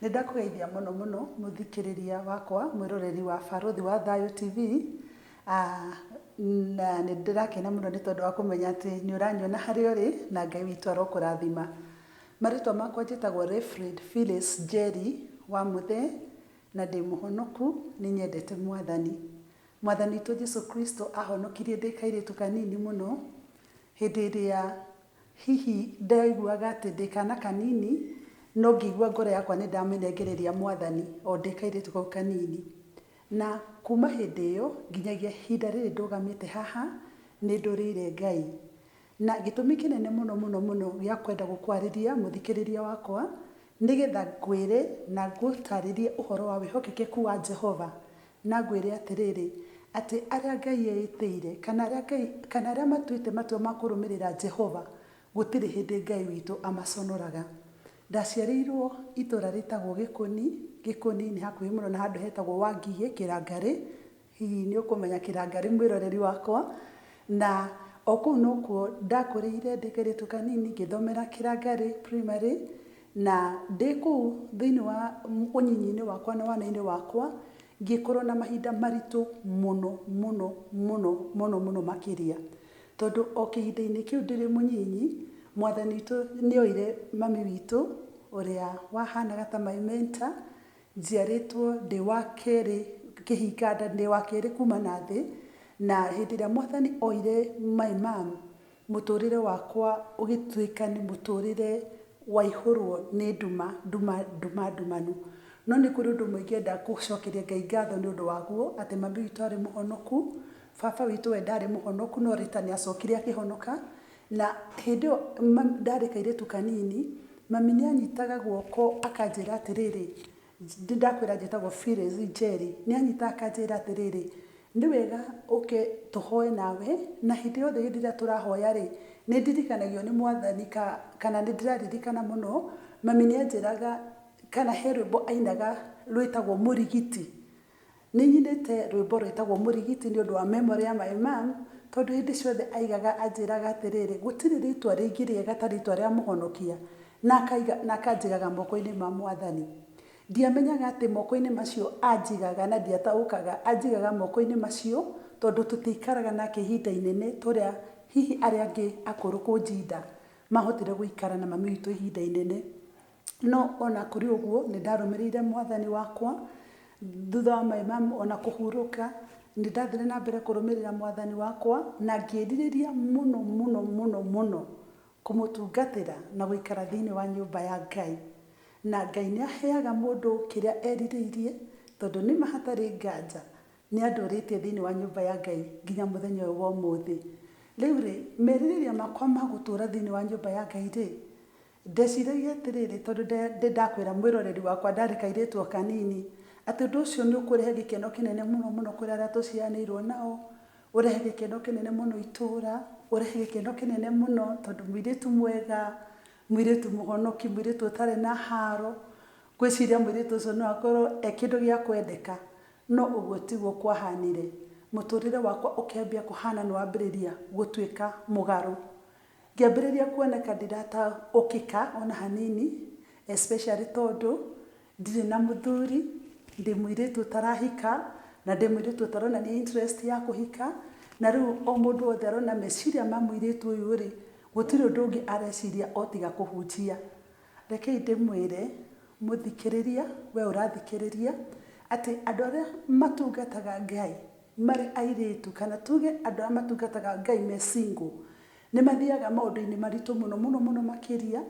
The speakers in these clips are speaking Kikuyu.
Nĩ ndakũgeithia mũno mũno mũthikĩrĩria wakwa, mwĩroreri wa Barũthi wa Thayũ TV, na nĩ ndĩrakena mũno nĩ tondũ wa kũmenya atĩ nĩ ũranyona harĩa ũrĩ, na Ngai witũ arokũrathima. Marĩtwa makwa njĩtagwo Refred Phyllis Njeri wa Mũthee, na ndĩ mũhonoku, nĩ nyendete Mwathani. Mwathani witũ Jesu Kristo ahonokirie ndĩ kairĩtu kanini mũno, hĩndĩ ĩrĩa Hihi ndaiguaga atĩ ndĩ kaana kanini, no ngĩigua ngoro yakwa nĩ ndamĩnengereria Mwathani o ndĩ kairĩtu kau kanini. Na kuma hĩndĩ ĩyo nginyagia ihinda rĩrĩ ndũgamĩte haha, nĩ ndũrĩire Ngai. Na gĩtũmi kĩnene mũno mũno mũno gĩa kwenda gũkwarĩria mũthikĩrĩria wakwa, nĩ getha ngwĩre na ngũtarĩrie ũhoro wa wĩhokekeku wa Jehova Na ngwĩre atĩrĩrĩ, atĩ arĩa Ngai eĩtĩire, kana arĩa Ngai, kana arĩa matuĩte matua ma kũrũmĩrĩra Jehova, gũtirĩ hĩndĩ Ngai witũ amaconoraga. Ndaciarĩirwo itũũra rĩtagwo Gĩkũni, Gĩkũni nĩ hakuhĩ mũno na handũ hetagwo Wangigĩ, Kĩrangarĩ, hihi nĩ ũkũmenya Kĩrangarĩ mwĩroreri wakwa, na o kũu nokuo ndakũrĩire ndĩ kairĩtu kanini, ngĩthomera Kĩrangarĩ Primary, Na ndĩ kũu thĩinĩ wa ũnyinyi-inĩ wakwa na wana-inĩ wakwa, ngĩkorwo na mahinda maritũ mũno mũno mũno mũno mũno makĩria. Tondũ o kĩhinda-inĩ kĩu ndĩrĩ mũnyinyi, Mwathani witũ nĩ oire mami witũ, ũrĩa wahanaga ta my mentor, njiarĩtwo ndĩ wa kerĩ kĩhinga nda, ndĩ wa kerĩ kuma na thĩ, na hĩndĩ ĩrĩa Mwathani oire my mum, Mũtũrĩre wakwa ũgĩtuĩka nĩ mũtũrĩre waihũrwo nĩ nduma, nduma, nduma ndumanu. No nĩ kũrĩ ũndũ ũmwe ingĩenda gũcokeria Ngai ngatho nĩ ũndũ waguo, atĩ mami witũ arĩ mũhonoku, baba witũ we ndarĩ mũhonoku no later nĩ acokire akĩhonoka. Na hĩndĩ ĩyo ndarĩ kairĩtu kanini, mami nĩ anyitaga guoko akanjĩra atĩrĩrĩ, Nĩ ndakwĩra njĩtagwo Phyllis Njeri, nĩ anyitaga akanjĩra atĩrĩrĩ, nĩ wega ũke tũhoe nawe, na hĩndĩ yothe hĩndĩ ĩrĩa tũrahoya rĩ, nĩ ndirikanagio nĩ Mwathani kana nĩ ndĩraririkana mũno, mami nĩ anjĩraga kana he rwĩmbo ainaga rwĩtagwo mũrigiti. Nĩ nyinĩte rwĩmbo rwĩtagwo mũrigiti nĩ ũndũ wa memory ya my mum, tondũ hĩndĩ ciothe aigaga anjĩraga atĩrĩrĩ, gũtirĩ rĩtwa rĩngĩ rĩega ta rĩtwa rĩa mũhonokia, na akaiga na akanjigaga moko-inĩ ma Mwathani. Ndiamenyaga atĩ moko-inĩ macio anjigaga na ndiataũkaga, anjigaga moko-inĩ macio tondũ tũtiaikaraga nake ihinda inene ta ũrĩa hihi arĩa angĩ akũrũ kũnjinda mahotire gũikara na mami witũ ihinda inene. No ona kũrĩ ũguo, nĩ ndarũmĩrĩire Mwathani wakwa. Thutha wa my mum ona kũhurũka, nĩ ndathire na mbere kũrũmĩrĩra Mwathani wakwa na ngĩĩrirĩria mũno mũno mũno mũno kũmũtungatĩra na gũikara thĩinĩ wa nyũmba ya Ngai. Na Ngai nĩ aheaga mũndũ kĩrĩa erirĩirie, tondũ nĩma hatarĩ nganja nĩ andũrĩtie thĩinĩ wa nyũmba ya Ngai nginya mũthenya ũyũ wa ũmũthĩ. Rĩu rĩ, merirĩria makwa ma gũtũra thĩinĩ wa nyũmba ya Ngai rĩ, Ndeciragia atĩrĩrĩ, tondũ ndĩ ndakwĩra mwĩroreri wakwa ndarĩ kairĩtu o kanini, atĩ ũndũ ũcio nĩ ũkũrehe gĩkeno kĩnene mũno mũno kũrĩ arĩa tũciaranĩirwo nao, ũrehe gĩkeno kĩnene mũno itũũra, ũrehe gĩkeno kĩnene mũno tondũ mũirĩtu mwega, mũirĩtu mũhonoki, mũirĩtu ũtarĩ na haro, ngwĩciria mũirĩtu ũcio no akorwo e kĩndũ gĩa kwendeka. No ũguo tiguo kwahanire. Mũtũrĩre wakwa ũkĩambia kũhana nĩ wambĩrĩria gũtuĩka mũgarũ. Ngĩambĩrĩria kuoneka ndirataũkĩka ona hanini, especially tondũ ndirĩ na mũthuri, ndĩ mũirĩtu ũtarahika, na ndĩ mũirĩtu ũtaronania interest ya kũhika, na rĩu o mũndũ wothe arona meciria ma mũirĩtu ũyũ rĩ, gũtirĩ ũndũ ũngĩ areciria o tiga kũhunjia. Rekei ndĩmwĩre mũthikĩrĩria, we ũrathikĩrĩria, atĩ andũ arĩa matungataga Ngai marĩ airĩtu, kana tuge andũ arĩa matungataga Ngai me single, Nĩ mathiaga maũndũ-inĩ maritũ mũno mũno mũno makĩria,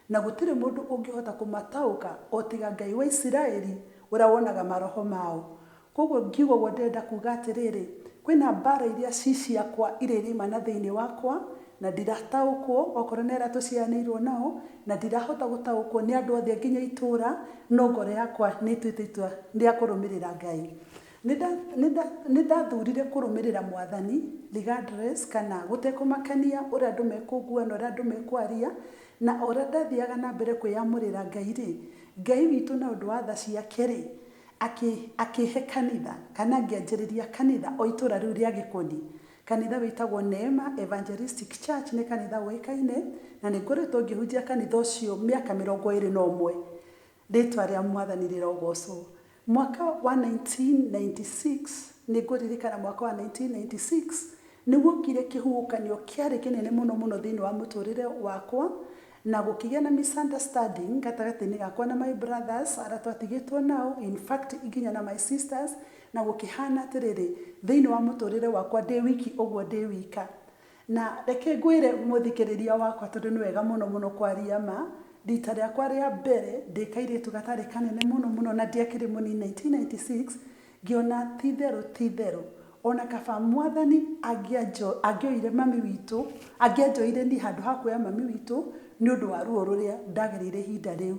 na gũtirĩ mũndũ ũngĩhota kũmataũka o tiga Ngai wa Isiraeli ũrĩa wonaga maroho mao. Kwoguo ngiuga ũguo ndĩrenda kuuga atĩrĩrĩ, kwĩna mbaara iria ci ciakwa iria iraima na thĩinĩ wakwa, na ndirataũkwo, okorwo nĩ arĩa tũciaranĩirwo nao, na ndirahota gũtaũkwo nĩ andũ othe nginya itũũra, no ngoro yakwa nĩ ĩtuĩte itua rĩa kũrũmĩrĩra Ngai. Nĩ ndathurire kũrũmĩrĩra Mwathani regardless kana gũtekũmakania ũrĩa andũ mekũngua na ũrĩa andũ mekwaria, na o ũrĩa ndathiaga na mbere kwĩyamũrĩra Ngai rĩ, Ngai witũ na ũndũ wa tha ciake rĩ, akĩhe kanitha kana ngĩanjĩrĩria kanitha o itũra rĩu rĩa Gĩkũni. Kanitha wĩtagwo Neema Evangelistic Church nĩ kanitha ũĩkaine na nĩ ngoretwo ngĩhunjia kanitha ũcio mĩaka 21. Rĩtwa rĩa Mwathani rĩrogocwo. Mwaka wa 1996, nĩ ngũririkana mwaka wa 1996, nĩ guokire kĩhuhũkanio kĩarĩ kĩnene mũno mũno thĩinĩ wa mũtũrĩre wakwa, na gũkĩgĩa na misunderstanding gatagatĩ-inĩ gakwa na my brothers arĩa twatigĩtwo nao, in fact nginya na my sisters, na gũkĩhana atĩrĩrĩ, thĩinĩ wa mũtũrĩre wakwa ndĩ wiki ũguo ndĩ wika. Na reke ngwĩre mũthikĩrĩria wakwa tondũ nĩ wega mũno mũno kwaria ma, rita rĩakwa rĩa mbere ndĩ kairĩtu gatarĩ kanene mũno mũno na ndiakĩrĩ mũnini 1996, ngĩona ti itherũ ti itherũ ona kaba Mwathani angĩoire mami witũ, angĩanjoire niĩ handũ ha kuoya mami witũ nĩ ũndũ wa ruo rũrĩa ndagereire ihinda rĩu.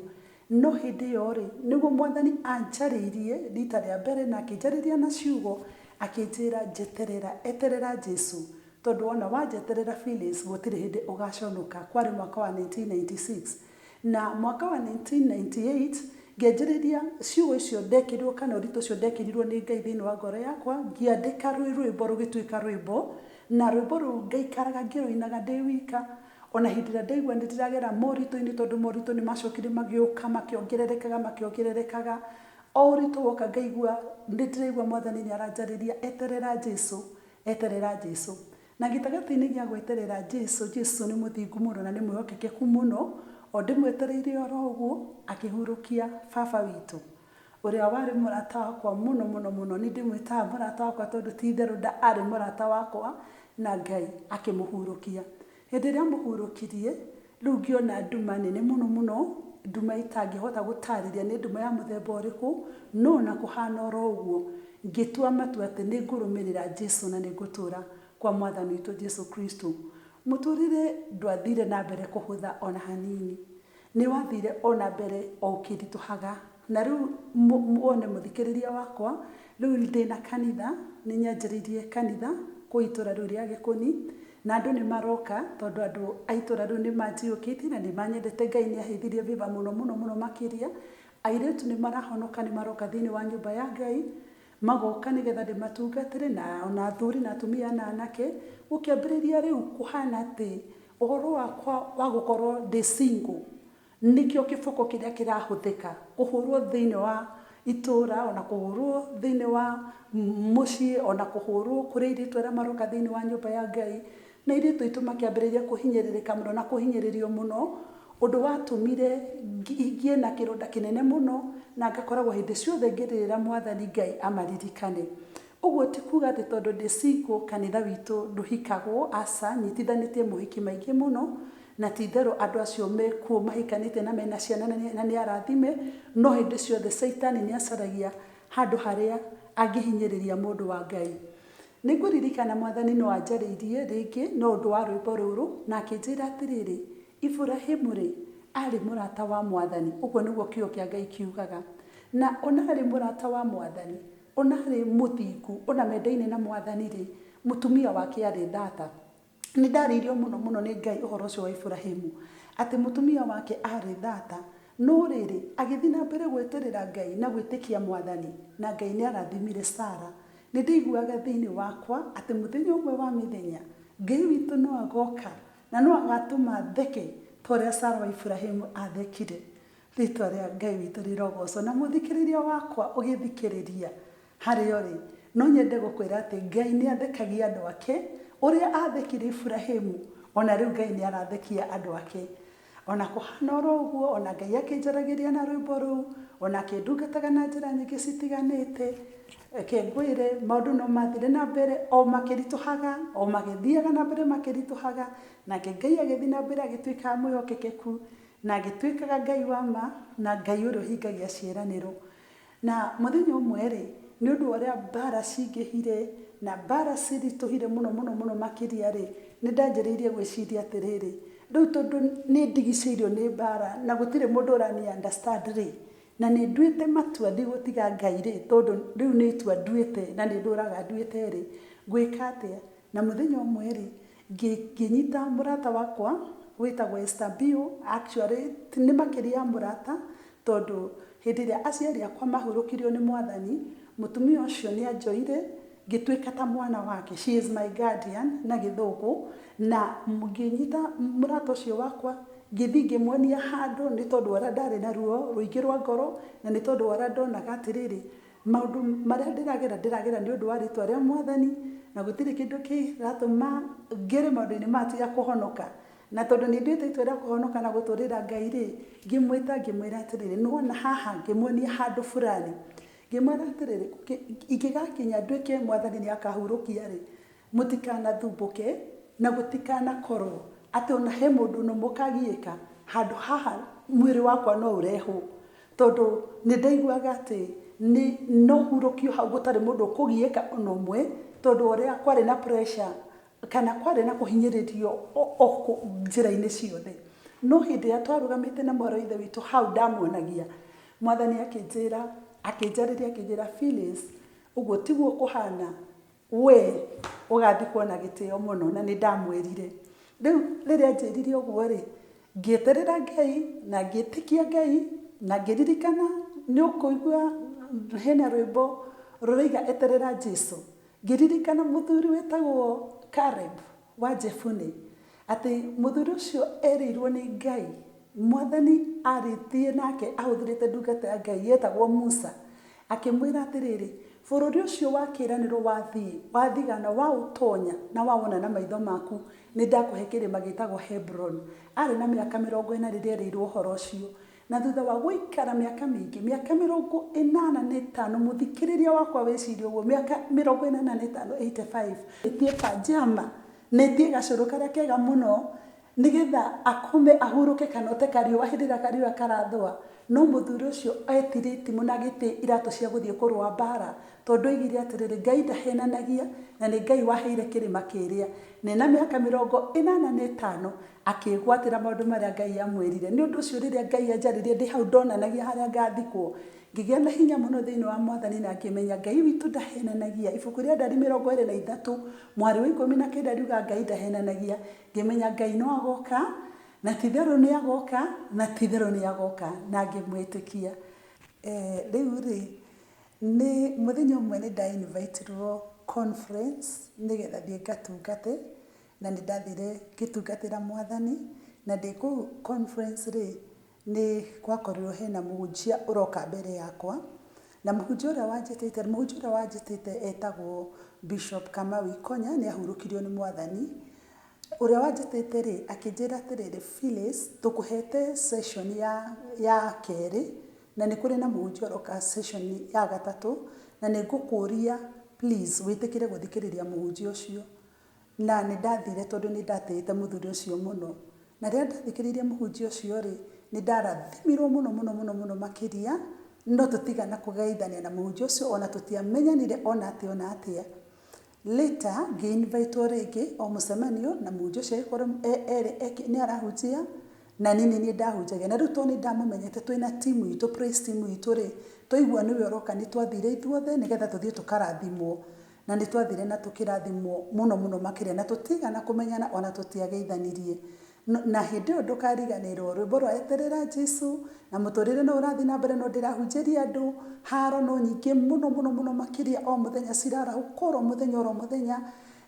No hĩndĩ ĩyo-rĩ, nĩguo Mwathani anjarĩirie rita rĩa mbere na akĩnjarĩria na ciugo, akĩnjĩra njeterera, eterera Jesu. Tondũ wona wanjeterera Phyllis gũtirĩ hĩndĩ ũgaconoka. Kwarĩ mwaka wa 1996. Na mwaka wa 1998 ngĩanjĩrĩria ciugo icio ndekĩrirwo kana ũritũ ũcio ndekĩrirwo nĩ Ngai thĩinĩ wa ngoro yakwa, ngĩandĩka rwĩmbo rũgĩtuĩka rwĩmbo, na rwĩmbo rũu ngaikaraga ngĩrũinaga ndĩ wika, ona hĩndĩ ĩrĩa ndaigua nĩ ndĩragera moritũ-inĩ tondũ moritũ nĩ macokire magĩũka makĩongererekaga makĩongererekaga, o ũritũ woka ngaigua nĩ ndĩraigua Mwathani nĩ aranjarĩria eterera Jesu. Eterera Jesu. Na gĩtagatĩ-inĩ gĩa gweterera Jesu, Jesu nĩ mũthingu mũno na nĩ mwĩhokekeku mũno, o ndĩmwetereire oro ũguo, akĩhurũkia baba witũ, ũrĩa warĩ mũrata wakwa mũno mũno mũno. Nĩ ndĩmwĩtaga mũrata wakwa tondũ ti itherũ arĩ mũrata wakwa, na Ngai akĩmũhurũkia. Hĩndĩ ĩrĩa amũhurũkirie, rĩu ngĩona nduma nene mũno mũno, nduma itangĩhota gũtarĩria nĩ nduma ya mũthemba ũrĩkũ, no ona kũhana oro ũguo, ngĩtua matua atĩ nĩ ngũrũmĩrĩra Jesu na nĩ ngũtũra kwa Mwathani witũ Jesu Kristo. Mũtũrĩre ndwathire na mbere kũhũtha ona hanini. Nĩ wathire o na mbere o ũkĩritũhaga. Na rĩu wone mũthikĩrĩria wakwa, rĩu ndĩna kanitha, nĩ nyanjĩrĩirie kanitha kũu itũra rĩu rĩa Gĩkũni, na andũ nĩ maroka tondũ andũ a itũra rĩu nĩ manjiyũkĩtie na nĩ manyendete. Ngai nĩ aheithirie favor mũno mũno mũno makĩria. Airĩtu nĩ marahonoka, nĩ maroka thĩinĩ wa nyũmba ya Ngai, magoka nĩgetha ndĩmatungatĩre, na ona athuri na atumia na anake. Gũkĩambĩrĩria rĩu kũhana atĩ ũhoro wakwa wa gũkorwo ndĩ single nĩkĩo kĩboko kĩrĩa kĩrahũthĩka kũhũrwo thĩinĩ wa itũra, ona kũhũrwo thĩinĩ wa mũciĩ, ona kũhũrwo kũrĩ airĩtu arĩa maroka thĩinĩ wa nyũmba ya Ngai. Na airĩtu aitũ makĩambĩrĩria kũhinyĩrĩrĩka mũno na kũhinyĩrĩrio mũno, ũndũ watũmire ngĩe na kĩronda kĩnene mũno, na ngakoragwo hĩndĩ ciothe ngĩrĩrĩra Mwathani Ngai amaririkane. Ũguo ti kuga atĩ tondũ ndĩ single kanitha witũ ndũhikagwo, aca, nyitithanĩtie mohiki maingĩ mũno, na ti itherũ andũ acio mekuo mahikanĩtie na mena ciana na nĩ arathime, no hĩndĩ ciothe caitani nĩ acaragia handũ harĩa angĩhinyĩrĩria mũndũ wa Ngai. Nĩ ngũririkana Mwathani no anjarĩirie rĩngĩ no ũndũ wa rwĩmbo rũrũ, na akĩnjĩra atĩrĩrĩ, Iburahimu-rĩ, aarĩ mũrata wa Mwathani, ũguo nĩguo kiugo kĩa Ngai kiugaga. Na ona arĩ mũrata wa Mwathani, ona arĩ mũthingu, ona mendaine na Mwathani-rĩ, mũtumia wake aarĩ thata. Nĩ ndarĩirio mũno mũno nĩ Ngai ũhoro ũcio wa Iburahimu, atĩ mũtumia wake aarĩ thata, no rĩrĩ, agĩthiĩ na mbere gweterera Ngai na gwĩtĩkia Mwathani, na Ngai nĩ arathimire Sara. Nĩ ndaiguaga thĩinĩ wakwa atĩ mũthenya ũmwe wa mĩthenya, Ngai witũ no agoka na no agatũma theke ta ũrĩa Sara wa Iburahimu athekire. Rĩtwa rĩa Ngai witũ rĩrogocwo. Na mũthikĩrĩria wakwa ũgĩthikĩrĩria harĩa ũrĩ, no nyende gũkwĩra atĩ Ngai nĩ athekagia andũ ake. Ũrĩa athekire Iburahimu, ona rĩu Ngai nĩ arathekia andũ ake. Ona kũhana oro ũguo, ona Ngai akĩnjaragĩria na rwĩmbo rũu, ona akĩndungataga na njĩra nyingĩ citiganĩte, reke ngwĩre maũndũ no mathire na mbere o makĩritũhaga, o magĩthiaga na mbere makĩritũhaga, nake Ngai agĩthiĩ na mbere agĩtuĩkaga mwĩhokekeku, na agĩtuĩkaga Ngai wa ma, na Ngai ũrĩa ũhingagia ciĩranĩro. Na mũthenya ũmwe-rĩ, nĩ ũndũ wa ũrĩa mbara cingĩhire, na mbara ciritũhire mũno mũno mũno makĩria-rĩ, nĩ ndanjĩrĩirie gwĩciria atĩrĩrĩ, rĩu tondũ nĩ ndigicĩirio nĩ mbara na gũtirĩ mũndũ ũrani understand rĩ, na nĩ nduĩte matua ndigũtiga Ngai-rĩ, tondũ rĩu nĩ itua nduĩte na nĩ ndũraga nduĩte-rĩ, ngwĩka atĩa? Na mũthenya ũmwe-rĩ, ngĩnyita mũrata wakwa wĩtagwo Esther Biu, actually nĩ makĩria ya mũrata, tondũ hĩndĩ ĩrĩa aciari akwa mahurũkirio nĩ Mwathani, mũtumia ũcio nĩ anjoire ngĩtuĩka ta mwana wake, she is my guardian na gĩthũngũ, na ngĩnyita mũrata ũcio wakwa, Ngĩthiĩ ngĩmuonia handũ nĩ tondũ wa ũrĩa ndarĩ na ruo rũingĩ rwa ngoro, na nĩ tondũ wa ũrĩa ndonaga atĩrĩrĩ, maũndũ marĩa ndĩragera ndĩragera nĩ ũndũ wa rĩtwa rĩa Mwathani, na gũtirĩ kĩndũ kĩratũma ngere maũndũ-inĩ maya tiga kũhonoka. Na tondũ nĩ nduĩte itua rĩa kũhonoka na gũtũrĩra Ngai-rĩ, ngĩmwĩta ngĩmwĩra atĩrĩrĩ, nĩ wona haha, ngĩmuonia handũ fulani. Ngĩmwĩra atĩrĩrĩ, ingĩgakinya nduĩke Mwathani nĩ akahurũkia-rĩ, mũtikanathumbũke na gũtikanakorwo atĩ ona he mũndũ ona ũmwe ũkagiĩka, handũ haha mwĩrĩ wakwa no ũrehwo. Tondũ nĩ ndaiguaga atĩ nĩ no hurũkio hau gũtarĩ mũndũ ũkũgiĩka ona ũmwe, tondũ wa ũrĩa kwarĩ na pressure kana kwarĩ na kũhinyĩrĩrio o njĩra-inĩ ciothe. No hĩndĩ ĩrĩa twarũgamĩte na mwarĩ wa Ithe witũ hau ndamuonagia, Mwathani akĩnjĩra, akĩnjarĩria akĩnjĩra, Phyllis, ũguo tiguo kũhana, we ũgathikwo na gĩtĩo mũno, na nĩ ndamwĩrire. Rĩu rĩrĩa anjĩrire ũguo rĩ, ngĩeterera Ngai na ngĩtĩkia Ngai na ngĩririkana, nĩ ũkũigua hena rwĩmbo rũroiga eterera Jesu. Ngĩririkana mũthuri wĩtagwo Caleb wa Jefune, atĩ mũthuri ũcio erĩirwo nĩ Ngai, Mwathani arĩtie nake ahũthĩrĩte ndungata ya Ngai yetagwo Musa, akĩmwĩra atĩrĩrĩ, bũrũri ũcio wa kĩĩranĩro wathiĩ, wathigana, waũtonya na wawona na maitho maku, nĩ ndakũhe kĩrĩma gĩtagwo Hebron. Arĩ na mĩaka 40 rĩrĩa erĩirwo ũhoro ũcio. Na thutha wa gũikara mĩaka mĩingĩ, mĩaka 85, mũthikĩrĩria wakwa wĩcirie ũguo, mĩaka 85, 85, ĩtie pajama, na ĩtie gacũrũ karĩa kega mũno, nĩgetha akome ahurũke kana ote kariũa hĩndĩ ĩrĩa kariũa karathũa. No mũthuri ũcio etirie itimũ na agĩtĩa iratũ cia gũthiĩ kũrũa mbara, tondũ oigire atĩrĩrĩ, Ngai ndahenanagia, na nĩ Ngai waheire kĩrĩma kĩrĩa. Na ena mĩaka 85, akĩĩgwatĩra maũndũ marĩa Ngai amwĩrire. Nĩ ũndũ ũcio rĩrĩa Ngai anjarĩrie ndĩ hau ndonanagia harĩa ngathikwo, ngĩgĩa na hinya mũno thĩinĩ wa Mwathani na ngĩmenya Ngai witũ ndahenanagia. Ibuku rĩa Ndari 23, mũhari wa 19 riugaga Ngai ndahenanagia. Ngĩmenya Ngai no agoka, na ti itherũ nĩ agoka, na ti itherũ nĩ agoka, na ngĩmwĩtĩkia. Rĩu rĩ, nĩ mũthenya ũmwe nĩ nda invite-irwo conference nĩgetha thiĩ ngatungate, na nĩ ndathire ngĩtungatĩra Mwathani, na ndĩ kũu conference rĩ, nĩ gwakorirwo hena mũhunjia ũroka mbere yakwa, na mũhunjia ũrĩa wanjĩtĩte, mũhunjia ũrĩa wanjĩtĩte etagwo Bishop Kamau Ikonya, nĩ ahurũkirio nĩ Mwathani. Ũrĩa wanjĩtĩte rĩ, akĩnjĩra atĩrĩrĩ, Phyllis, tũkũhete session ya kerĩ, na nĩ kũrĩ na mũhunjia ũroka session ya gatatũ, na nĩ ngũkũria please wĩtĩkĩre gũthikĩrĩria mũhunjia ũcio. Na nĩ ndathire tondũ nĩ ndatĩĩte mũthuri ũcio mũno. Na rĩrĩa ndathikĩrĩirie mũhunjia ũcio rĩ, nĩ ndarathimirwo mũno mũno mũno mũno makĩria, no tũtigana kũgeithania na mũhunjia ũcio, ona tũtiamenyanire ona atĩa ona atĩa. Later, ngĩ-invite-wo rĩngĩ o mũcemanio, na mũhunjia ũcio agĩkorwo nĩ arahunjia, na niĩ nĩ niĩ ndahunjagia. Na rĩu tondũ nĩ ndamũmenyete twĩna team itũ, praise team itũ rĩ, twaigua nĩwe ũroka nĩ twathire ithuothe nĩgetha tũthiĩ tũkarathimwo. Na nĩ twathire na tũkĩrathimwo mũno mũno makĩria, na tũtigana kũmenyana ona tũtiageithanirie. Na hĩndĩ ĩyo ndũkariganĩrwo rwĩmbo rwa eterera Jesu, na mũtũrĩre no ũrathiĩ na mbere no ndĩrahunjĩria andũ, haro no nyingĩ mũno mũno mũno makĩria o mũthenya cirarahũka oro mũthenya oro mũthenya,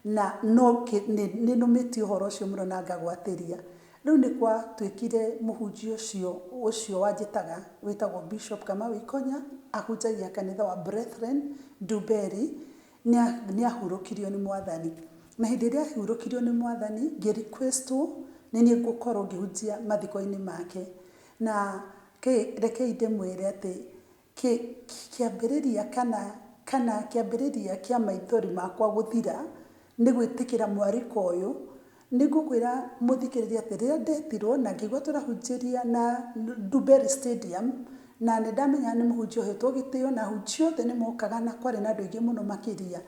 na no nĩ nũmĩtie ũhoro ũcio mũno na ngagwatĩria. Rĩu nĩ gwatuĩkire mũhunjia ũcio ũcio wanjĩtaga wĩtagwo Bishop Kamau Ikonya, ahunjagia kanitha wa Brethren Ndumberi, nĩ ahurũkirio nĩ Mwathani. Na hĩndĩ ĩrĩa ahurũkirio nĩ Mwathani, ngĩ request-wo nĩ niĩ ngũkorwo ngĩhunjia mathiko-inĩ make. Na rekei ndĩmwĩre atĩ kĩambĩrĩria kana kĩambĩrĩria kĩa maithori makwa gũthira nĩ gwĩtĩkĩra mwarĩko ũyũ. Nĩ ngũkwĩra mũthikĩrĩria atĩ rĩrĩa ndetirwo na ngĩigua tũrahunjĩria na Ndumberi Stadium, na nĩ ndamenyaga nĩ mũhunjia ũhetwo gĩtĩo na ahunjia othe nĩ mokaga na kwarĩ na andũ aingĩ mũno makĩria,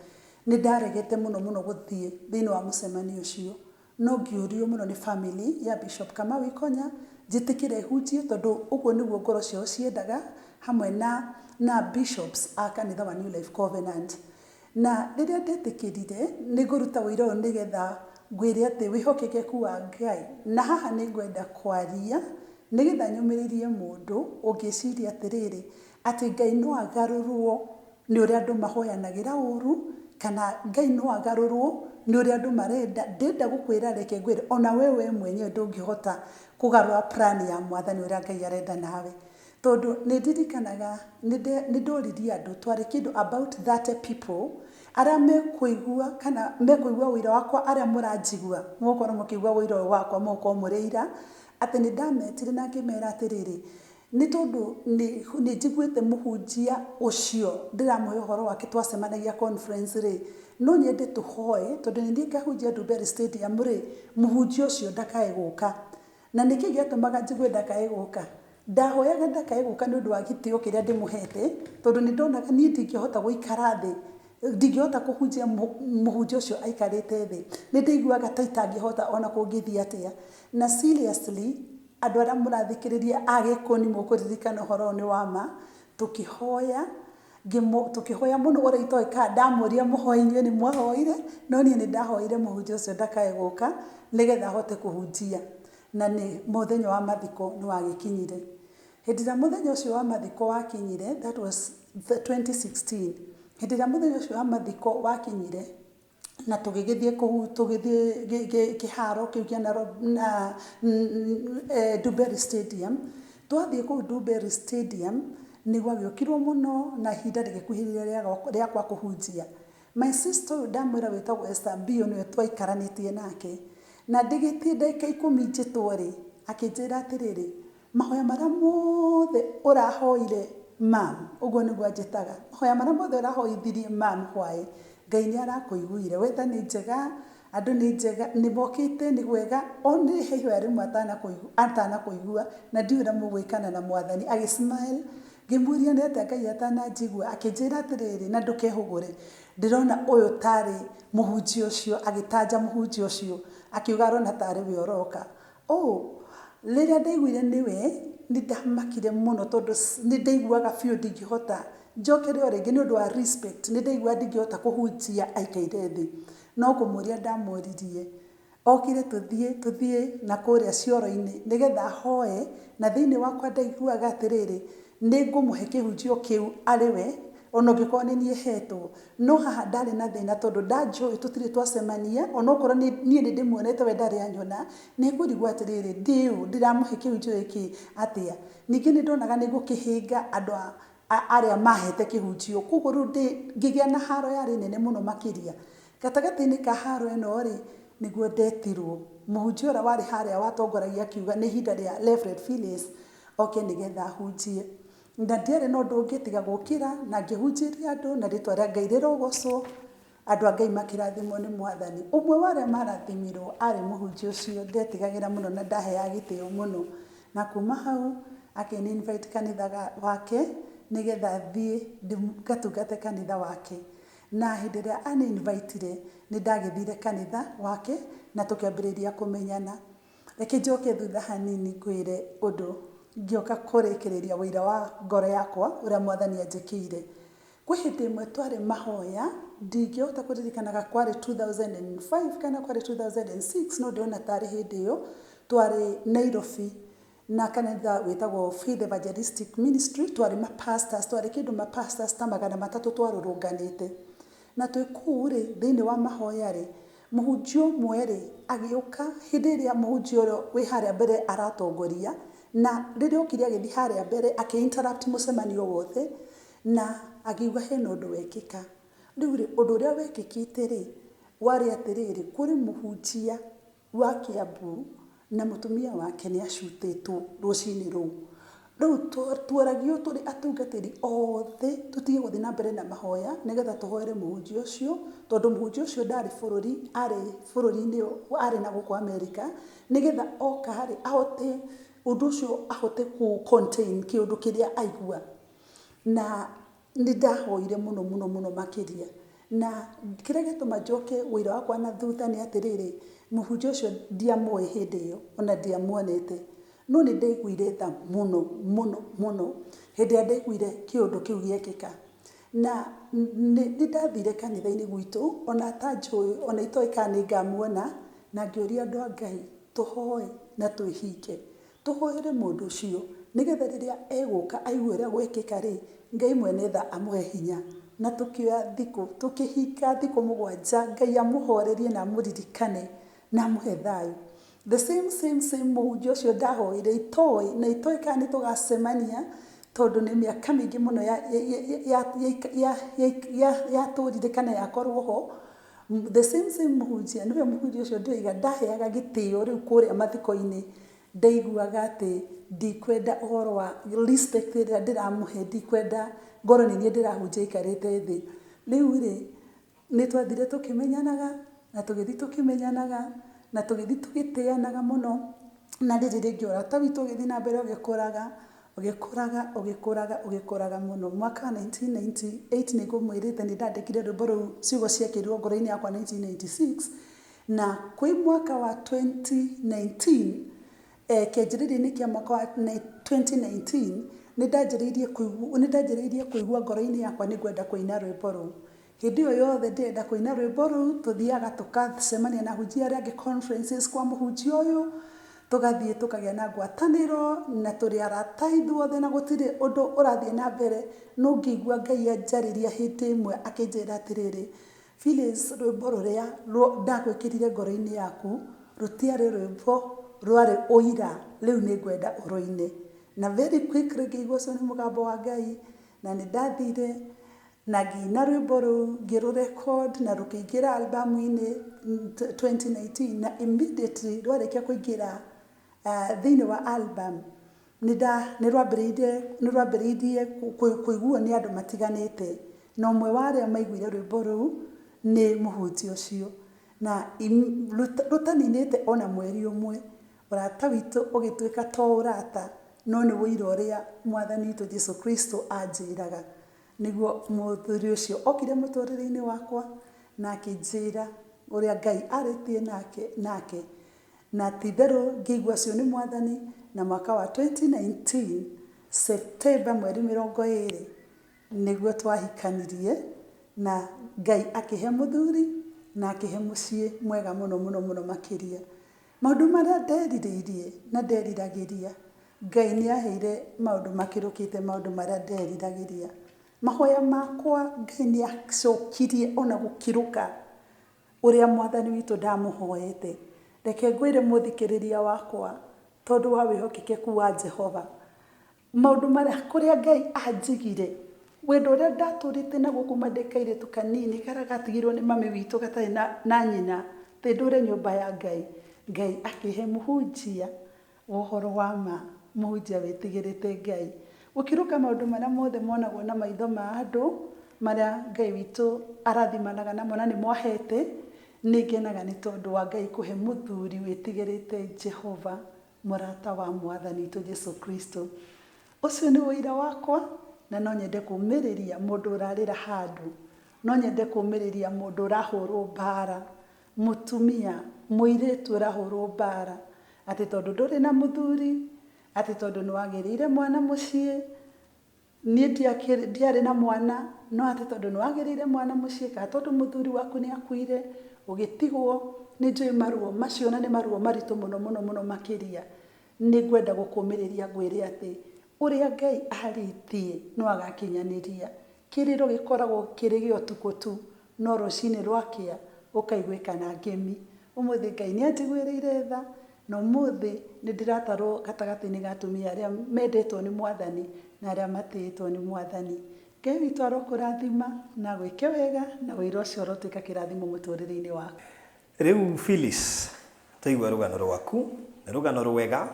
nĩ ndaregete mũno mũno gũthiĩ thĩinĩ wa mũcemanio ũcio. No ngĩũrio mũno nĩ family ya Bishop Kamau Ikonya njĩtĩkĩre hunjie tondũ ũguo nĩguo ngoro ciao ciendaga, hamwe na bishops a kanitha wa New Life Covenant. Na rĩrĩa ndetĩkĩrire nĩ ngũruta ũira ũyũ nĩgetha ngwĩre atĩ wĩhokekeku wa Ngai. Na haha nĩ ngwenda kwaria nĩgetha nyũmĩrĩrie mũndũ ũngĩciria atĩrĩrĩ, atĩ Ngai no agarũrwo nĩ ũrĩa andũ mahoyanagĩra ũru, kana Ngai no agarũrwo Nĩ ũrĩa andũ marenda. Ndĩrenda gũkwĩra, reke ngwĩre, ona we mwenyewe ndũngĩhota kũgarũra plan ya Mwathani ũrĩa Ngai arenda nawe. Tondũ nĩ ndirikanaga nĩ ndoririe andũ, twarĩ kĩndũ about 30 people arĩa mekũigua kana mekũigua ũira wakwa, arĩa mũranjigua mũgũkorwo mũkĩigua ũira ũyũ wakwa, mũgũkorwo mũrĩ aira atĩ nĩ ndametire na ngĩmera atĩrĩrĩ, nĩ tondũ nĩ njiguĩte mũhunjia ũcio ndĩramũhe ũhoro wake twacemanagia conference rĩ, no nyende tũhoe tondũ nĩ niĩ ngahunjia Ndumberi Stadium rĩ, mũhunjia ũcio ndakae gũka. Na nĩkĩ gĩatũmaga njigue ndakae gũka? Ndahoyaga ndakae gũka nĩ ũndũ wa gĩtĩo kĩrĩa ndĩmũhete, tondũ nĩ ndonaga niĩ ndingĩhota gũikara thĩ, ndingĩhota kũhunjia mũhunjia ũcio aikarĩte thĩ. Nĩ ndaiguaga ta itangĩhota ona kũngĩthiĩ atĩa. Na seriously, andũ arĩa mũrathikĩrĩria a Gĩkũyũ nĩ mũkũririkana ũhoro ũyũ nĩ wa ma, tũkĩhoya, tũkĩhoya mũno ũrĩa itoĩ kana ndamũria mũhoe inyuĩ nĩ mwahoire, no niĩ nĩ ndahoire mũhunjia ũcio ndakae gũka nĩgetha ahote kũhunjia. Na nĩ mũthenya wa mathiko nĩ wagĩkinyire. Hĩndĩ ĩrĩa mũthenya ũcio wa mathiko wakinyire, that was the 2016, hĩndĩ ĩrĩa mũthenya ũcio wa mathiko wakinyire, na tũgĩgĩthiĩ kũu, tũgĩthiĩ kĩharo kĩu kĩa Nairobi na Ndumberi Stadium. Twathiĩ kũu Ndumberi Stadium, nĩ gwagĩũkirwo mũno na ihinda rĩgĩkuhĩrĩria rĩakwa kũhunjia. My sister ũyũ ndamwĩra wĩtagwo Esther Mbio nĩwe twaikaranĩtie nake. Na ndĩgĩtie ndagĩka 10 njĩtwo rĩ, akĩnjĩra atĩrĩrĩ, mahoya marĩa mothe ũrahoire mam, ũguo nĩguo anjĩtaga, mahoya marĩa mothe ũrahoithirie mam hwaĩ, Ngai nĩ arakũiguire. Weather nĩ njega, andũ nĩ njega, nĩ mokĩte, nĩ gwega, only he ihoya rĩmwe atanakũigua na ndiũĩ ũrĩa mũgwĩkana na Mwathani. Agĩ smile, ngĩmũria nĩ atĩa Ngai atananjigua, akĩnjĩra atĩrĩrĩ, na ndũkehũgũre, ndĩrona ũyũ tarĩ mũhunjia ũcio, agĩtanja mũhunjia ũcio, akiuga arona tarĩ we ũroka. Oh, rĩrĩa ndaiguire nĩwe, nĩ ndamakire mũno tondũ nĩ ndaiguaga biũ ndingĩhota njokere o rĩngĩ nĩ ũndũ wa respect, nĩ ndaiguaga ndingĩhota kũhunjia aikaire thĩ. No kũmũria ndamũririe, okire tũthiĩ na kũrĩa cioro-inĩ nĩgetha ahoe, na thĩinĩ wakwa ndaiguaga atĩrĩrĩ, nĩ ngũmũhe kĩhunjio kĩu arĩ we, ona ũngĩkorwo nĩ niĩ hetwo. No haha ndarĩ na thĩna tondũ ndanjũĩ tũtirĩ twacemania, onokorwo niĩ nĩ ndĩmuonete we ndarĩ anyona, nĩ ngũrigwo atĩrĩrĩ, ndĩũ ndĩramũhe kĩhunjio gĩkĩ atĩa. Ningĩ nĩ ndonaga nĩ ngũkĩhĩnga andũ arĩa mahete kĩhunjio, koguo rĩu ngĩgĩa na haro yarĩ nene mũno makĩria. Gatagatĩ-inĩ ka haro ĩno rĩ, nĩguo ndetirwo. Mũhunjia ũrĩa warĩ harĩa watongoragia akiuga nĩ ihinda rĩa Reverend Phyllis oke nĩgetha ahunjie. Na ndiarĩ na ũndũ ũngĩ tiga gũkĩra na ngĩhunjĩria andũ na rĩtwa rĩa Ngai rĩrogocwo. Andũ a Ngai makĩrathimwo nĩ Mwathani. Ũmwe wa arĩa marathimirwo arĩ mũhunjia ũcio ndetigagĩra mũno na ndaheaga gĩtĩo mũno. Na kuma hau akĩni invite kanitha wake nĩgetha thiĩ ngatungate kanitha wake. Na hĩndĩ ĩrĩa ani invite-ire nĩ ndagĩthire kanitha wake na tũkĩambĩrĩria kũmenyana. Reke njoke thutha hanini ngwĩre ũndũ ngĩũka kũrĩkĩrĩria ũira wa ngoro yakwa ũrĩa Mwathani anjĩkĩire. Kwĩ hĩndĩ ĩmwe twarĩ mahoya, ndingĩhota kũririkanaga kwarĩ 2005 kana kwarĩ 2006, no ndĩrona tarĩ hĩndĩ ĩyo, twarĩ Nairobi na kanitha wĩtagwo Faith Evangelistic Ministry, twarĩ ma pastors, twarĩ kĩndũ ma pastors ta 300 twarũrũnganĩte. Na twĩ kũu rĩ, thĩinĩ wa mahoya rĩ, mũhunjia ũmwe rĩ, agĩũka hĩndĩ ĩrĩa mũhunjia ũrĩa wĩ harĩa mbere aratongoria, na rĩrĩa okire agĩthiĩ harĩa mbere akĩ interrupt mũcemanio wothe, na akiuga hena ũndũ wekĩka. Rĩu rĩ, ũndũ ũrĩa wekĩkĩte rĩ, warĩ atĩrĩrĩ, kũrĩ mũhunjia wa Kiambu na mũtumia wake nĩ acutĩtwo rũcinĩ rũu. Rĩu tuoragio tũrĩ atungatĩri othe tũtige gũthiĩ na mbere na mahoya nĩgetha tũhoere mũhunjia ũcio, tondũ mũhunjia ũcio ndarĩ bũrũri, arĩ bũrũri-inĩ, arĩ na gũkũ Amerika, nĩgetha oka rĩ, ahote ũndũ ũcio ahote kũ contain kĩũndũ kĩrĩa aigua. Na nĩ ndahoire mũno mũno mũno makĩria. Na kĩrĩa gĩatũma njoke ũira wakwa na thutha nĩ atĩrĩrĩ, mũhunjia ũcio ndiamũĩ hĩndĩ ĩyo, ona ndiamuonete. No nĩ ndaiguire tha mũno mũno mũno hĩndĩ ĩrĩa ndaiguire kĩũndũ kĩu gĩekĩka. Na nĩ ndathire kanitha-inĩ gwitũ, ona atanjũĩ, ona itoĩ kana nĩ ngamuona, na ngĩũria andũ a Ngai tũhoe na twĩhinge. Tũhoere mũndũ ũcio, nĩgetha rĩrĩa egũka aigue ũrĩa gwekĩka rĩ, Ngai mwene tha amũhe hinya. Na tũkĩoya thikũ, tũkĩhinga thikũ 7, Ngai amũhorerie na amũririkane na amũhe thayũ. The same same same mũhunjia ũcio ndahoire itoĩ na itoĩ kana nĩ tũgacemania, tondũ nĩ mĩaka mĩingĩ mũno yatũrire kana yakorwo ho. The same same mũhunjia, nĩwe mũhunjia ũcio ndĩroiga ndaheaga gĩtĩo rĩu kũrĩa mathiko-inĩ, ndaiguaga atĩ ndikwenda ũhoro wa respect ĩrĩa ndĩramũhe, ndikwenda ngorwo nĩ niĩ ndĩrahunjia aikarĩte thĩ. Rĩu rĩ, nĩ twathire tũkĩmenyanaga, na tũgĩthiĩ tũkĩmenyanaga, na tũgĩthiĩ tũgĩtĩanaga mũno, na rĩrĩ rĩngĩ ũrata witũ ũgĩthiĩ na mbere ũgĩkũraga, ũgĩkũraga, ũgĩkũraga, ũgĩkũraga mũno. Mwaka wa 1998 nĩ ngũmwĩrĩte nĩ ndandĩkire rwĩmbo rũu, ciugo ciekĩrirwo ngoro-inĩ yakwa 1996, na kwĩ mwaka wa 2019, kĩanjĩrĩria-inĩ kĩa mwaka wa 2019, nĩ ndanjĩrĩirie kũigua, nĩ ndanjĩrĩirie kũigua ngoro-inĩ yakwa nĩ ngwenda kũina rwĩmbo rũu. Hĩndĩ ĩyo yothe ndĩrenda kũina rwĩmbo rũu, tũthiaga tũgacemania na ahunjia arĩa angĩ conferences kwa mũhunjia ũyũ, tũgathiĩ tũkagĩa na ngwatanĩro, na tũrĩ arata ithuothe na gũtirĩ ũndũ ũrathiĩ na mbere, no ngĩigua Ngai anjarĩria hĩndĩ ĩmwe akĩnjĩra atĩrĩrĩ, Phyllis, rwĩmbo rũrĩa ndagwĩkĩrire ngoro-inĩ yaku, rũtiarĩ rwĩmbo, rwarĩ ũira, rĩu nĩ ngwenda ũrũine. Na very quickly ngĩigua ũcio nĩ mũgambo wa Ngai, na nĩ ndathire na ngĩina rwĩmbo rũu, ngĩrũ record na rũkĩingĩra album-inĩ 2019, na immediately rwarĩkia kũingĩra thĩinĩ wa album, nĩ rwambĩrĩirie kũiguo nĩ andũ matiganĩte, na ũmwe wa arĩa maiguire rwĩmbo rũu nĩ mũhunjia ũcio. Na rũtaninĩte ona mweri ũmwe, ũrata witũ ũgĩtuĩka to ũrata, no nĩ ũira ũrĩa Mwathani witũ Jesu Kristo anjĩraga. Nĩguo mũthuri ũcio okire mũtũrĩre-inĩ wakwa na akĩnjĩra ũrĩa Ngai arĩtie nake, na ti itherũ ngĩigua ũcio nĩ Mwathani. Na mwaka wa 2019 September mweri 20 nĩguo twahikanirie, na Ngai akĩhe mũthuri na akĩhe mũciĩ mwega mũno mũno mũno makĩria. Maũndũ marĩa nderirĩirie na nderiragĩria, Ngai nĩ aheire maũndũ makĩrũkĩte maũndũ marĩa nderiragĩria. Mahoya makwa Ngai nĩ acokirie ona gũkĩrũka ũrĩa Mwathani witũ ndamũhoete. Reke ngwĩre mũthikĩrĩria wakwa, tondũ wa wĩhokekeku wa Jehova, maũndũ marĩa kũrĩa Ngai anjigire, wendo ũrĩa ndatũrĩte naguo kuma ndĩ kairĩtu kanini karĩa gatigirwo nĩ mami witũ gatarĩ na nyina, atĩ ndũre nyũmba ya Ngai, Ngai akĩhe mũhunjia wa ũhoro wa ma, mũhunjia wĩtigĩrĩte Ngai. Gũkĩrũka maũndũ marĩa mothe monagwo na maitho ma andũ, marĩa Ngai witũ arathimanaga namo na nĩmo ahete, nĩ ngenaga nĩ tondũ wa Ngai kũhe mũthuri wĩtigĩrĩte Jehova, mũrata wa Mwathani witũ Jesu Kristo. Ũcio nĩ ũira wakwa, na no nyende kũũmĩrĩria mũndũ ũrarĩra handũ, no nyende kũũmĩrĩria mũndũ ũrahũrwo mbara, mũtumia, mũirĩtu ũrahũrwo mbara, atĩ tondũ ndũrĩ na mũthuri, atĩ tondũ nĩ wagĩrĩire mwana mũciĩ, niĩ ndiarĩ na mwana, no atĩ tondũ nĩ wagĩrĩire mwana mũciĩ, kana tondũ mũthuri waku nĩ akuire, ũgĩtigwo, nĩ njũĩ maruo macio na nĩ maruo maritũ mũno mũno mũno makĩria. Nĩ ngwenda gũkũmĩrĩria ngwĩre atĩ ũrĩa Ngai arĩtie no agakinyanĩria. Kĩrĩro gĩkoragwo kĩrĩ gĩa ũtukũ tu, no rũcinĩ rwakĩa ũkaiguĩka na ngemi. Ũmũthĩ Ngai nĩ anjiguĩrĩire tha, na ũmũthĩ nĩ ndĩratarwo gatagatĩ-inĩ ga atumia arĩa mendetwo nĩ Mwathani na arĩa matĩĩtwo nĩ Mwathani. Ngai witũ arokũrathima na agwĩke wega, na ũira ũcio ũrotuĩka kĩrathimo mũtũrĩre-inĩ waku. Rĩu Phyllis, twaigua rũgano rwaku, nĩ rũgano rwega,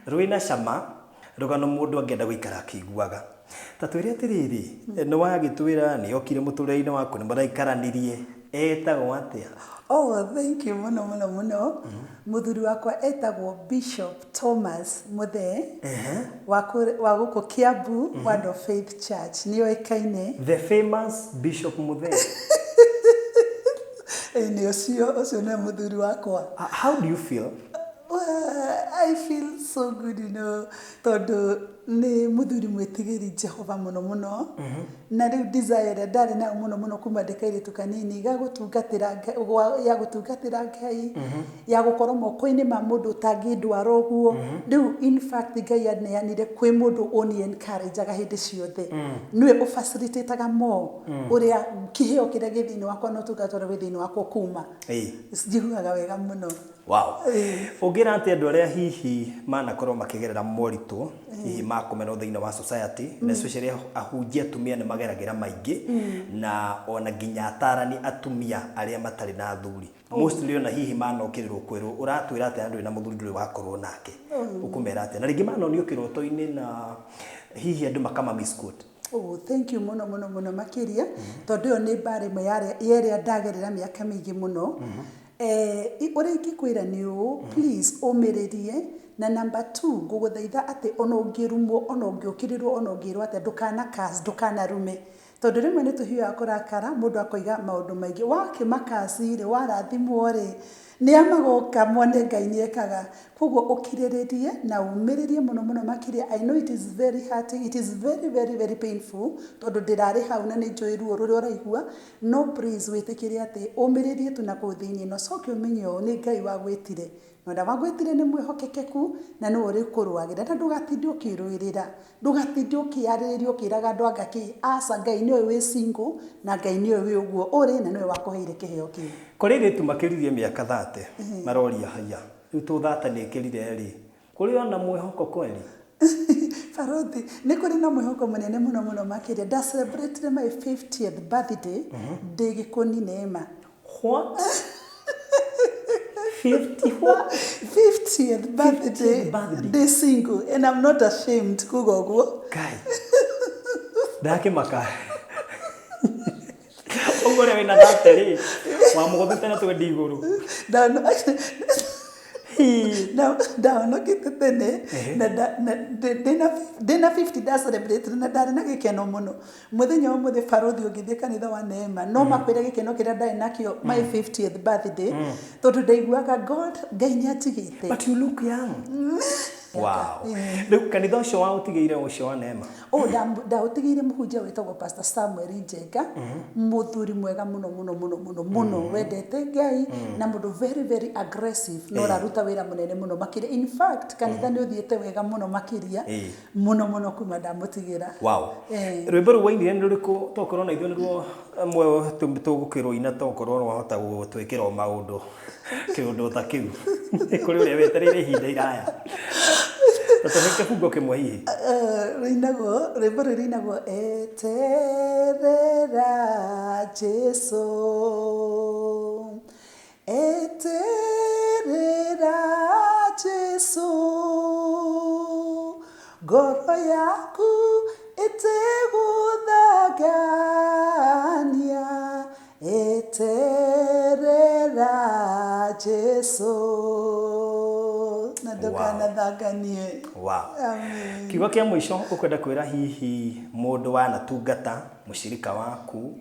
rwĩna cama, rũgano mũndũ angĩenda gũikara akĩiguaga. Ta twĩre atĩrĩrĩ, nĩ wagĩtwĩra nĩ okire mũtũrĩre-inĩ waku, nĩ mũraikaranirie, etagwo atĩa? Oh, thank you mũno mũno mũno. Mũthuri wakwa etagwo Bishop Thomas Muthee wa gũkũ Kiambu, Word of Faith Church, nĩ oĩkaine. The famous Bishop Muthee. Ĩĩ, nĩ ũcio, ũcio nĩwe mũthuri wakwa. How do you feel? Well, I feel so good, tondũ Nĩ mũthuri mwĩtigĩri Jehova mũno mũno. Na rĩu desire ĩrĩa ndarĩ nayo mũno mũno kuma ndĩ kairĩtu kanini ga gũtungatĩra Ngai, ya gũtungatĩra Ngai, ya gũkorwo moko-inĩ ma mũndũ ũtangĩndwara ũguo. Rĩu in fact Ngai aneanire kwĩ mũndũ ũni encourage aga hĩndĩ ciothe. Nĩwe ũ facilitate-aga more ũrĩa kĩheo kĩrĩa gĩ thĩinĩ wakwa na ũtungata ũrĩa wĩ thĩinĩ wakwa ũkuma. Njiguaga wega mũno. Wow. Ũngĩra atĩa andũ arĩa hihi manakorwo makĩgerera moritũ hihi ma kũmenwo thĩinĩ wa society, na especially ahunjia atumia nĩ mageragĩra maingĩ, na ona nginya atarani atumia arĩa matarĩ na athuri mostly ona hihi manokĩrĩrwo kwĩrwo ũratwĩra atĩa na ndũrĩ na mũthuri, ndũrĩ wakorwo nake, ũkũmera atĩa? Na rĩngĩ manonio kĩroto-inĩ na hihi andũ makama misquote. Oh, thank you mũno mũno mũno makĩria, tondũ ĩyo nĩ mbara ĩmwe ya ĩrĩa ndagerera mĩaka mĩingĩ mũno. Ũrĩa ingĩkwĩra nĩ ũũ, please ũmĩrĩrie, na number 2 ngũgũthaitha atĩ ona ũngĩrumwo, ona ũngĩũkĩrĩrwo, ona ũngĩrwo atĩa, ndũkana curse, ndũkanarume. Tondũ rĩmwe nĩ tũhiũhaga kũrakara, mũndũ akoiga maũndũ maingĩ. Wakĩmakaci rĩ, warathimwo rĩ, nĩ a magoka mone Ngai nĩ ekaga. Koguo ũkirĩrĩrie na ũmĩrĩrie mũno mũno makĩria. I know it is very hurting, it is very very very painful, tondũ ndĩrarĩ hau na nĩ njũĩ ruo rũrĩa ũraigua. No please wĩtĩkĩre atĩ ũmĩrĩrie tu na kũu thĩinĩ, na ũcoke ũmenye ũũ, nĩ Ngai wagwĩtire. Na ũrĩa wagwĩtire nĩ mwĩhokekeku na nĩwe ũrĩkũrũagĩrĩra, na ndũgatinde ũkĩrũĩrĩra. Ndũgatinde ũkĩarĩrĩria ũkĩraga andũ anga kĩ. Aca, Ngai nĩoĩ wĩ single, na Ngai nĩoĩ wĩ ũguo ũrĩ, na nĩwe wakũheire kĩheo kĩu. Kũrĩ airĩtu makĩririe mĩaka 30 maroria haiya, rĩu tũ 30 nĩkĩrire rĩ, kũrĩ ona mwĩhoko kweli? Barothi, nĩ kũrĩ na mwĩhoko mũnene mũno mũno makĩria. Nda celebrate my 50th birthday ndĩ Gĩkũni Neema. What? 50 what? 50th birthday, 50th birthday. Ndĩ single and I'm not ashamed kuga ũguo. Kai. Ndakĩmaka. Ũguo ũrĩa wĩna 30 rĩ, wamũgũthĩte na twendi igũrũ. Ndahonokete tene na ndĩna 50 nda celebrate na ndarĩ na gĩkeno mũno. Mũthenya ũmũthĩ barothi ũngĩthiĩ kanitha wa Neema no makwĩre gĩkeno kĩrĩa ndarĩ nakĩo my 50th birthday, tondũ ndaiguaga God Ngai nĩ anjigĩte. But you look young. Wow. Rĩu kanitha ũcio waũtigĩire ũcio wa Neema? Oh, ndaũtigĩire mũhunjia wĩtagwo Pastor Samuel Njenga, mũthuri mwega mũno mũno mũno mũno mũno, wendete Ngai na mũndũ very very aggressive, na ũraruta wĩra mũnene mũno makĩria. In fact, kanitha nĩ ũthiĩte wega mũno makĩria mũno mũno kuma ndamũtigĩra. Wow. Rwĩmbo rũu wainire nĩ rũrĩkũ? Tokorwo na ithuĩ nĩruo amwe tũgũkĩrũina, tokorwo wahota gũtwĩkĩra o maũndũ kĩũndũ ta kĩu. Kũrĩ ũrĩa wetereire ihinda iraya. Ta tũhe kĩbungo kĩmwe hihi. Rũinagwo, rwĩmbo rũu rũinagwo eterera Jesu, eterera Jesu, ngoro yaku ĩtegũthangania, eterera Jesu, na ndũkanathanganie. Wow. Amen. Kiugo kĩa mũico ũkwenda kwĩra hihi mũndũ wanatungata, mũcirika waku,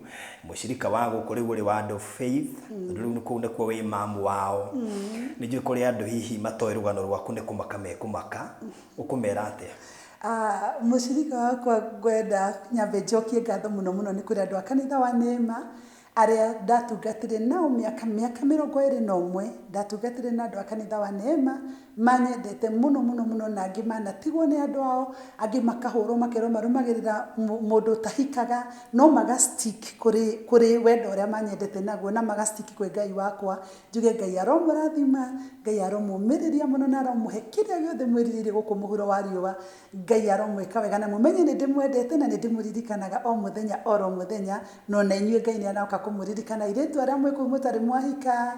mũcirika wa gũkũ rĩu ũrĩ wa Word of Faith, tondũ rĩu kũu nĩkuo wĩ mamu wao. Nĩ njũĩ kũrĩ andũ hihi matoĩ rũgano rwaku nĩ kũmaka mekũmaka, ũkũmera atĩa? Mũcirika wakwa ngwenda nyambe njokie ngatho mũno mũno nĩ kũrĩ andũ a kanitha wa Neema arĩa ndatungatire nao mĩaka 21, ndatungatire na andũ a kanitha wa Neema manyendete mũno mũno mũno, na angĩ manatigwo nĩ andũ ao, angĩ makahũrwo makerwo marũmagĩrĩra mũndũ ũtahikaga, no maga stick kũrĩ wendo ũrĩa manyendete naguo, na maga stick kwĩ Ngai wakwa. Njuge Ngai aromũrathima, Ngai aromũmĩrĩria mũno na aromũhe kĩrĩa gĩothe mwĩrirĩirie gũkũ mũhuro wa riũa. Ngai aromwĩka wega na mũmenye nĩ ndĩmwendete na nĩ ndĩmũririkanaga o mũthenya oro mũthenya, na ona inyuĩ Ngai nĩ aroka kũmũririkana. Airĩtu arĩa mwĩ kũu mũtarĩ mwahika,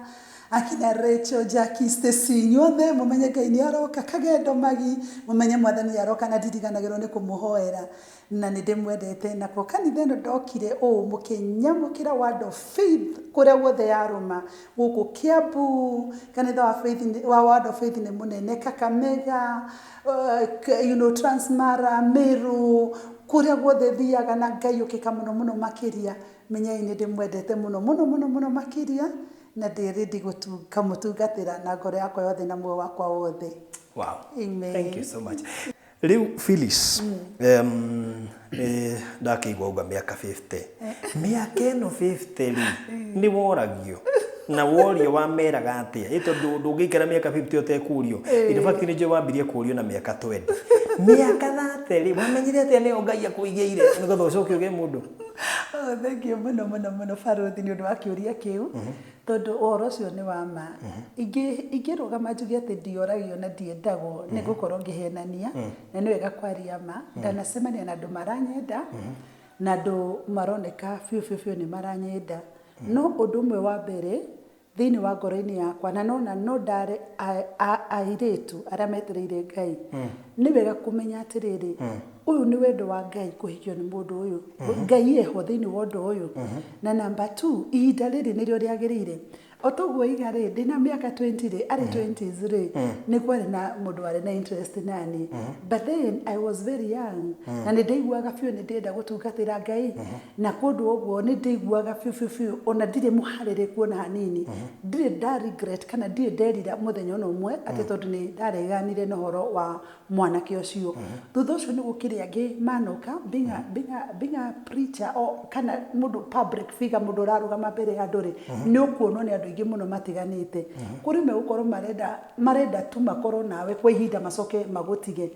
akina Rachel, Jackie, Stacy, inyuothe mũmenye Ngai nĩ aroka. Kagendo Magi, mũmenye Mwathani aroka na ndiriganagĩrwo nĩ kũmũhoera, na nĩ ndĩmwendete. Nakuo kanitha ĩno ndokire ũũ mũkĩnyamũkĩra Word of Faith kũrĩa guothe yarũma, gũkũ Kiambu kanitha wa Faith wa Word of Faith nĩ mũnene, Kakamega, Transmara, Meru, kũrĩa guothe thiaga na Ngai ũkĩka mũno mũno makĩria. Menyai nĩ ndĩmwendete mũno mũno mũno mũno makĩria, na ndĩ ready kũmũtungatĩra na ngoro yakwa yothe na muoyo wakwa wothe. Wow. Amen. Thank you so much. Rĩu Phyllis, nĩ ndakĩigua uga mĩaka 50, mĩaka ĩno 50 rĩ, nĩ woragio na worio wameraga atĩa? Ĩ tondũ ndũngĩikara mĩaka 50 ũtekũrio. In fact nĩ njũĩ wambirie kũrio na mĩaka 20. Mĩaka 30 rĩ, wamenyire atĩa nĩyo Ngai akũigĩire nĩgetha ũcoke ũgĩe mũndũ? Oh, thank you mũno mũno mũno, barũthi, nĩ ũndũ wa kĩũria kĩu, tondũ ũhoro ũcio nĩ wa ma. Ingĩrũgama njuge atĩ ndioragio na ndiendagwo, nĩ ngũkorwo ngĩhenania, na nĩ wega kwaria ma. Ndanacemania na andũ maranyenda, na andũ maroneka biũ biũ biũ nĩ maranyenda. No ũndũ ũmwe wa mbere thĩinĩ wa ngoro-inĩ yakwa, na nona no ndare airĩtu arĩa metereire Ngai, nĩ wega kũmenya atĩrĩrĩ, ũyũ nĩ wendo wa Ngai kũhikio nĩ mũndũ ũyũ. Ngai eho thĩinĩ wa ũndũ ũyũ. Na number two, ihinda rĩrĩ nĩrĩo rĩagĩrĩire. O toguo iga rĩ, ndĩna mĩaka 20 rĩ, arĩ 20s rĩ, nĩ kwarĩ na mũndũ warĩ na interest nani, but then I was very young, na nĩ ndaiguaga biũ nĩ ndĩrenda gũtungatĩra Ngai, na kũndũ ũguo nĩ ndaiguaga biũ biũ biũ ona ndirĩ mũharĩrĩku ona hanini. Ndirĩ nda regret kana ndirĩ nderira mũthenya ona ũmwe atĩ tondũ nĩ ndareganire na ũhoro wa mwanake ũcio. Thutha ũcio nĩ gũkĩrĩ angĩ manoka, being a preacher o kana mũndũ public figure, mũndũ ũrarũgama mbere ya andũ rĩ, nĩ ũkuonwo nĩ andũ aingĩ mũno matiganĩte. Kũrĩ megũkorwo marenda tu makorwo nawe kwa ihinda macoke magũtige.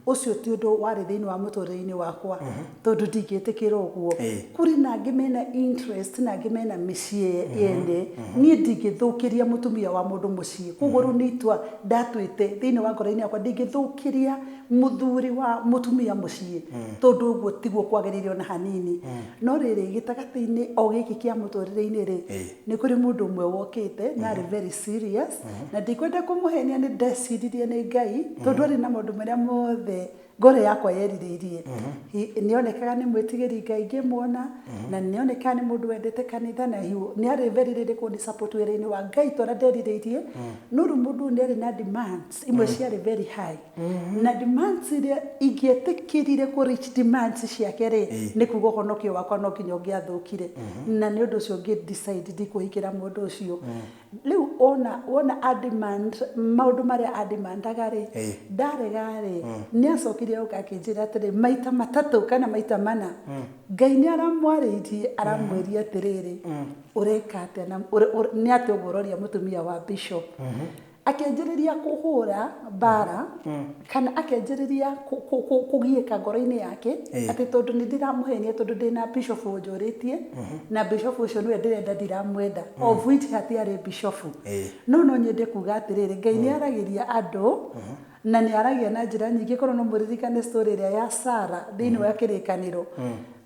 Ũcio ti ũndũ warĩ thĩinĩ wa mũtũrĩre-inĩ wakwa, tondũ ndingĩtĩkĩra ũguo. Kũrĩ na angĩ mena interest na angĩ mena mĩciĩ yene. Niĩ ndingĩthũkĩria mũtumia wa mũndũ mũciĩ. Koguo rĩu nĩ itua ndatuĩte thĩinĩ wa ngoro-inĩ yakwa, ndingĩthũkĩria mũthuri wa mũtumia mũciĩ, tondũ ũguo tiguo kwagĩrĩire ona hanini. No rĩrĩ, gĩtagatĩ-inĩ o gĩkĩ kĩa mũtũrĩre-inĩ rĩ, nĩ kũrĩ mũndũ ũmwe wokĩte na arĩ very serious, na ndikwenda kũmũhenia, nĩ ndeciririe nĩ Ngai, tondũ arĩ na maũndũ marĩa mothe ngoro yakwa yerirĩirie. Nĩ onekaga nĩ mwĩtigĩri Ngai ngĩmuona, na nĩ onekaga nĩ mũndũ wendete kanitha, na nĩ arĩ very ready kũni support wĩra-inĩ wa Ngai torĩa nderirĩirie. No rĩu mũndũ ũyũ nĩ arĩ na demands imwe ciarĩ very high, na demands iria ingĩetĩkĩrire kũ reach demands ciake rĩ, nĩ kuga ũhonokio wakwa no nginya ũngĩathũkire. Na nĩ ũndũ ũcio ngĩ decide ndikũhikĩra mũndũ ũcio. Rĩu ona wona a demand maũndũ marĩa ademandaga rĩ, ndarega rĩ, nĩ acokire oka akĩnjĩra atĩrĩ maita matatũ kana maita mana, Ngai nĩ aramwarĩirie, aramwĩria atĩrĩrĩ, ũreka atĩa na nĩ atĩa ũguo ũroria mũtumia wa bishop? Akĩanjĩrĩria kũhũra mbara kana akĩanjĩrĩria kũgiĩka ngoro-inĩ yake atĩ tondũ nĩ ndĩramũhenia, tondũ ndĩna bishop ũnjũrĩtie, na bishop ũcio nĩwe ndĩrenda, ndiramwenda, of which hatiarĩ bishop. No nyende kuga atĩrĩrĩ, Ngai nĩ aragĩria andũ na nĩ aragia na njĩra nyingĩ. Korwo no mũririkane story ĩrĩa ya Sara thĩinĩ wa Kĩrĩkanĩro.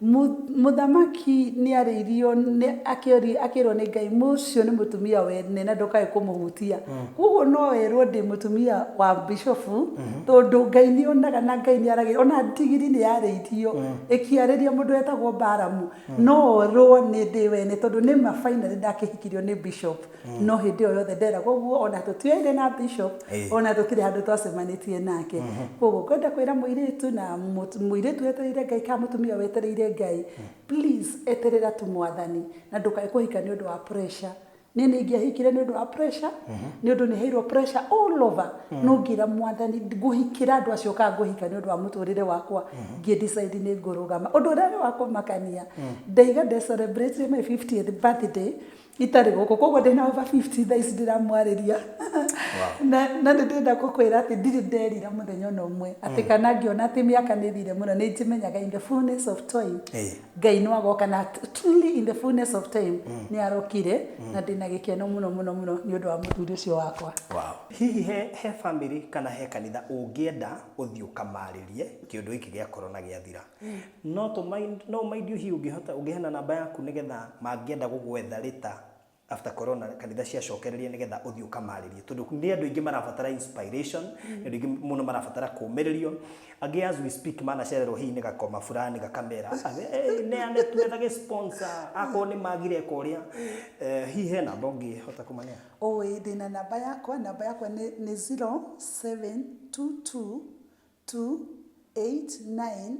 Mũthamaki nĩ arĩirio, nĩ akĩrwo nĩ Ngai, mũcio nĩ mũtumia wene na ndũkae kũmũhutia. Koguo no werwo ndĩ mũtumia wa bishofu, tondũ Ngai nĩ onaga na Ngai nĩ aragĩria. Ona ndigiri nĩ yarĩirio ĩkĩarĩria mũndũ wetagwo Baramu. No orwo nĩ ndĩ wene, tondũ nĩ ma finally ndakĩhikirio nĩ bishop, no hĩndĩ ĩyo yothe nderagwo ũguo, ona tũtioire na bishop, ona tũtirĩ handũ twacemanĩtie nake. Koguo ngwenda kwĩra mũirĩtu na mũirĩtu wetereire Ngai kana mũtumia wetereire Ngai, please eterera tu Mwathani na ndũkae kũhika nĩ ũndũ wa pressure. Niĩ nĩ ingĩahikire nĩ ũndũ wa pressure, nĩ ũndũ nĩ heirwo pressure all over, no ngĩra Mwathani ngũhikĩra andũ acio kana ngũhika nĩ ũndũ wa mũtũrĩre wakwa. Ngĩ decide nĩ ngũrũgama. Ũndũ ũrĩa nĩ wa kũmakania, ndaiga nde celebrate my 50th birthday itarĩ gũkũ. Koguo ndĩna over 50 thaa ici ndĩramwarĩria, na nĩ ndĩrenda gũkwĩra atĩ ndirĩ nderira mũthenya ona ũmwe, atĩ kana ngĩona atĩ mĩaka nĩ ĩthire mũno. Nĩ njĩmenyaga in the fullness of time Ngai no agoka, na truly in the fullness of time nĩ arokire, na ndĩna gĩkeno mũno mũno mũno nĩ ũndũ wa mũthuri ũcio wakwa. Wow. Hihi he family kana he kanitha ũngĩenda ũthiĩ ũkamarĩrie kĩũndũ gĩkĩ gĩa corona gĩathira? No tũ mind, no mind you, hihi ũngĩhota ũngĩheana namba yaku nĩgetha mangĩenda gũgwetha rĩta after corona kanitha ciacokereria, nĩgetha ũthiĩ ũkamarĩrie, tondũ nĩ andũ aingĩ marabatara inspiration, nĩ andũ aingĩ mũno marabatara kũmĩrĩrio. Angĩ as we speak manacererwo hihi nĩ gakoma fulani gakamera, "Ah, neane twethage sponsor," akorwo nĩ magire eka ũrĩa. Hihi he namba ũngĩhota kũmaneana? Ũĩ, ndĩna namba yakwa. Namba yakwa nĩ 0722 289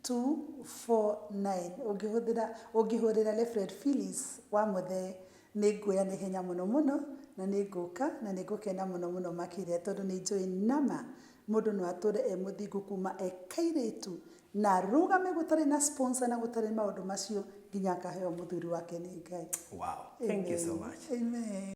249. Ũngĩhũthĩra, ũngĩhũrĩra Lefred Phyllis wa Mũthee, nĩ nguoya na ihenya mũno mũno, na nĩ ngũka na nĩ ngũkena mũno mũno makĩria, tondũ nĩ njũĩ nama. Mũndũ no atũre e mũthingu kuma e kairĩtu na arũgame gũtarĩ na sponsor na gũtarĩ maũndũ macio nginya akaheo mũthuri wake nĩ Ngai. Wow. Thank you so much. Amen.